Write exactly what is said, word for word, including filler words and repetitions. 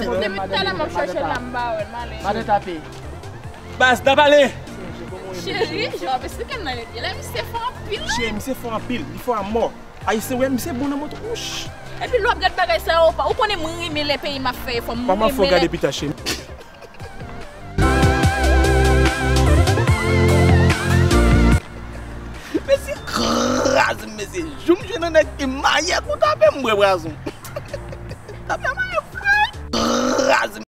Depi talè m ap chèche l la, m pa wè l, m ale. Madan tape. Baz, n ap ale. Cheri, jan w ap esplike m nan, lè misye fò anpil, wi. Cheri, misye fò anpil, li fò anmò. Ayisyen, wè, misye bon nan moto, wouch. Epi lè w ap gad bagay sa yo, ou konnen mwen renmen lè peyi m ap fè efò, mwen renmen lè. Kòman fò gade pita, cheri? Mesye kraze m, mesye. Jou m jwenn yon nèg ki maye kou tape m, mwen kraze m. Tape a maye fre. Kraze m.